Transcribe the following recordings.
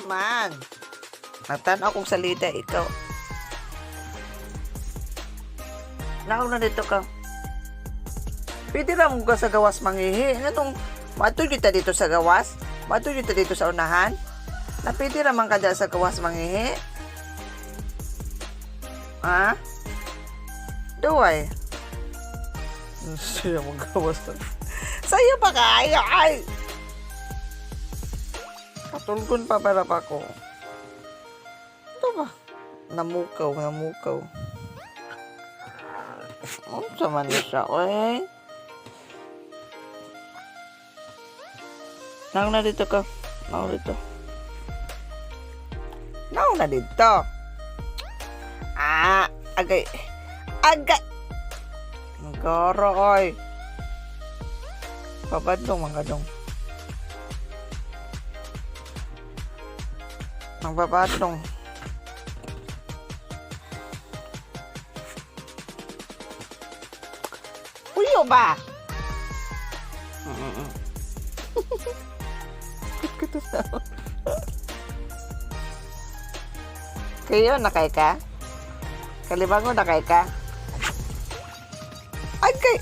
Man? Nagtan-aw kong salida ikaw. Naong na dito ka. Pwede ra mo ka sa gawas mangihi. Nganong maadto kita dito sa gawas? Maadto kita dito sa unahan? Na pwede ra man ka dyan sa gawas mangihi? Ha? Duway. Siya magawas. Sa'yo pa kayo ay! Patulgon pa para pa ko. Ito ba? Namukaw, namukaw. Unsa man ni siya, oy? Naong na dito ka. Naong dito. Naong na dito. Ah, agay. Agay! Nagkaro, oy. Pabadlong, mga dong. Magbabadlong. Puyo ba? Kayo, nakay ka? Kalibango, nakay ka? Ay, kay...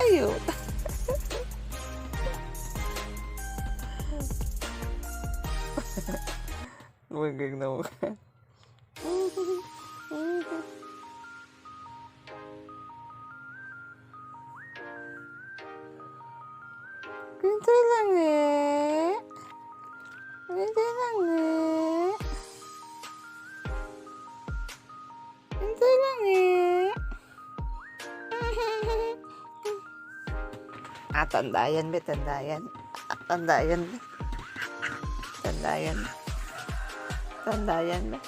Ayo. Wagag na mo ka. Hintay lang eh. Hintay lang eh. Hintay lang eh. Ah, tandayan be, tandayan. Ah, tandayan be. Tandayan. Tandayan be.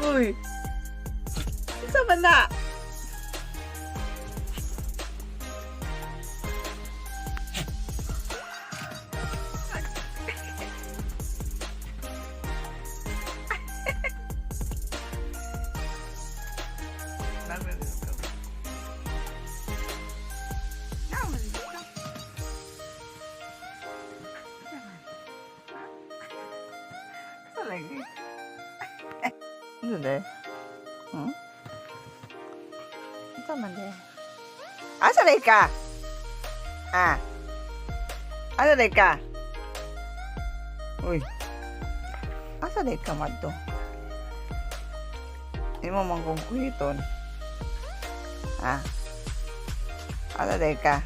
Uy. Isa man na? Lagi. Ano de? Hmm? Ito man de. Asa na ka? Ah. Asa na ka? Uy. Asa na ka madto? Imo man kong kuhiton. Ah. Asa na ka?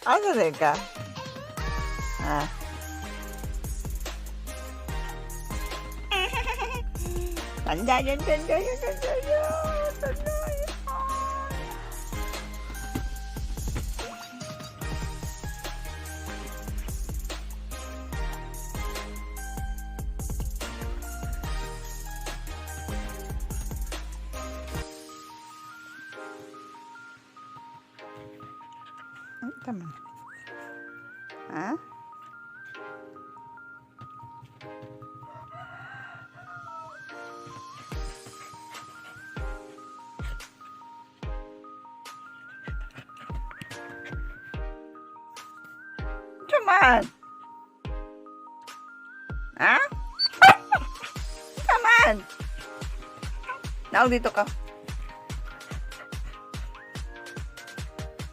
Asa na ka? Ah. Tandayan, tandayan, tandayan, tandayan. Ano tama? Ha? Come on. Ha? Come on. Naong dito ka.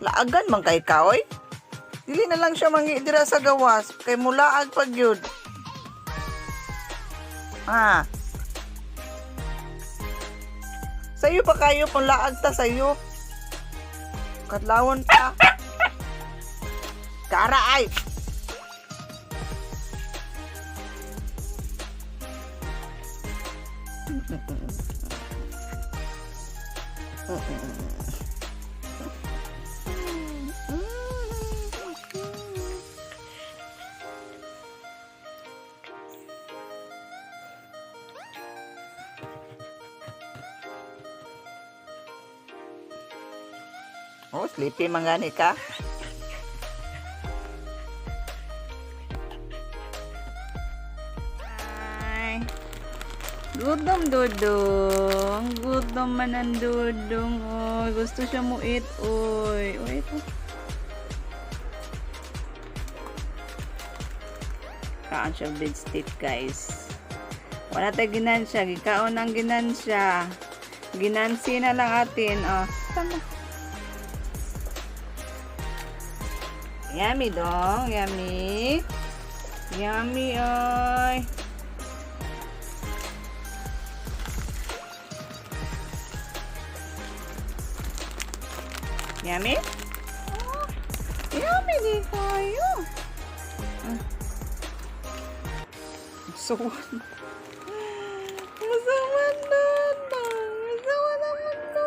Laagan man kay ka, oy. Dili na lang siya mangidira sa gawas kay mulaag pag yun. Ah. Sayo pa kayo kung laag ta sayo. Kadlawon pa. Kara ay. Oh, sleepy man gani ka. Ay. Gutom, Dudong. Gutom man ang Dudong. Oy, gusto siya mo eat. Oy, oy, ito. Kaon siya breadstick, guys. Wala tayo ginansya. Gikaon ang ginansya. Ginansi na lang atin. Oh, tama. Yummy, dong. Yummy. Yummy, oy. Yummy? Oh, yummy di kayo. Ah. Suwan. Musawan na. Musawan naman na.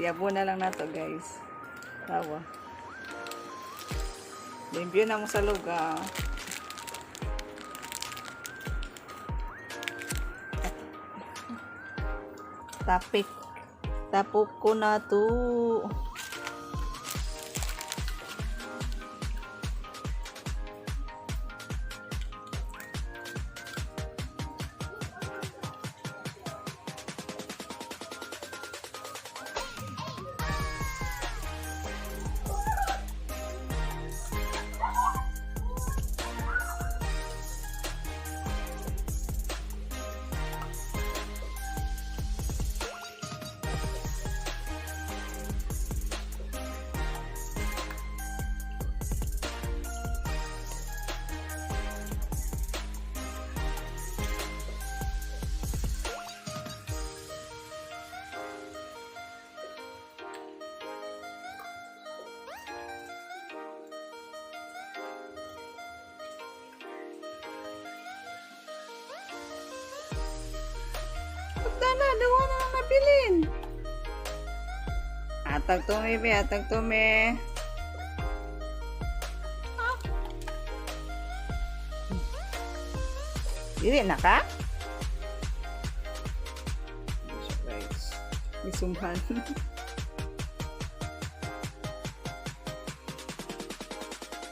Yabo na lang nato, guys. Tawa. Limpyo na mo sa lugar. Tapik. Tapok ko na to. Pagda na, dawa na lang nabilin. Atag tumi, be, atag tumi. Ah. Dili na ka? Guys, isumhan.